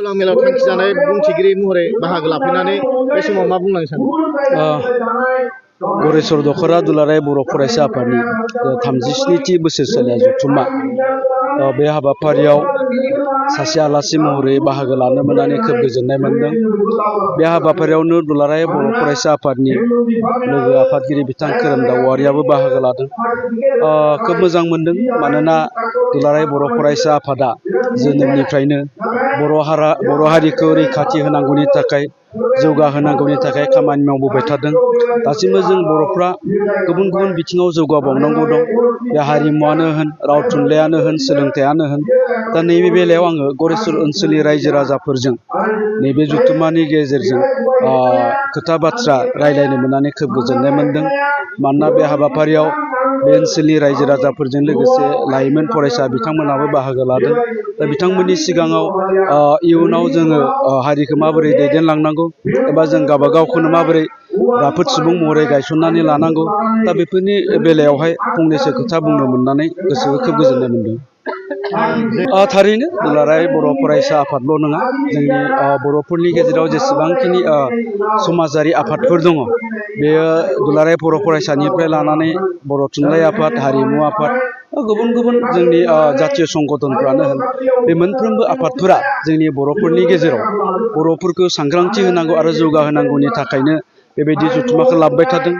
गेवलां मेलाव थांखि जानाय बुंथिगिरि महरै बाहागो लाफैनानै बे समाव मा बुंलांनो सानो? गरेस्वर दख'रा दुलाराय बर' फरायसा आफादनि 37थि बोसोरसालिया जथुम्मा बे हाबाफारियाव सासे आलासि महरै बाहागो लानो मोननानै खोब गोजोननाय मोनदों। बे हाबाफारियावनो दुलाराय बर' फरायसा आफादनि लोगो आफादगिरि बिथां खोरोमदाव औवारियाबो बाहागो लादों। खोब मोजां मोनदों, मानोना दुलाराय बर' फरायसा आफादा जोनोमनिफ्रायनो बर' हारिखौ रैखाथि होनांगौनि थाखाय, जौगाहोनांगौनि थाखाय खामानि मावबोबाय थादों। दासिमबो जों बर'फ्रा गुबुन गुबुन बिथिङाव जौगाबावनांगौ दं। बे हारिमुआनो होन, राव थुनलाइयानो होन, सोलोंथाइयानो होन। दा नैबे बेलायाव आङो गरेस्वर ओनसोलनि रायजो राजाफोरजों नैबे जथुम्मानि गेजेरजों खोथा बाथ्रा रायज्लायनो मोननानै खोब गोजोननाय मोनदों। मानोना बे हाबाफारियाव बे ओनसोलनि रायजो राजाफोरजों लोगोसे लाइमोन फरायसा बिथांमोनाबो बाहागो लादों। दा बिथांमोननि सिगाङाव इयुनाव जोङो हारिखौ माबोरै दैदेनलांनांगौ एबा जों गावबागावखौनो माबोरै राफोद सुबुं महरै गायसननानै लानांगौ, दा बेफोरनि बेलायावहाय फंनैसो खोथा बुंनो मोननानै गोसोखौ खोब गोजोननाय मोनदों। थारैनो दुलाराय बर' फरायसा आफादल' नङा, जोंनि बर'फोरनि गेजेराव जेसेबांखिनि समाजारि आफादफोर दङ, बेयो दुलाराय बर' फरायसानिफ्राय लानानै बर' थुनलाइ आफाद, हारिमु आफाद, गुबुन गुबुन जोंनि जातीय संगठनफ्रानो होन, बे मोनफ्रोमबो आफादफोरा जोंनि बर'फोरनि गेजेराव बर'फोरखौ सांग्रांथि होनांगौ आरो जौगाहोनांगौनि थाखायनो बेबायदि जथुम्माखौ लाबोबाय थादों।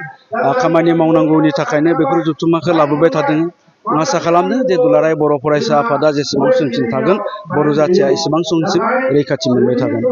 खामानि मावनांगौनि थाखायनो बेफोर जथुम्माखौ लाबोबाय थादों। आसा खालामदों जे दुलाराय बर' फरायसा आफादा जेसेबां समसिम थागोन, बर' जाथिया एसेबां समसिम रैखाथि मोनबाय थागोन।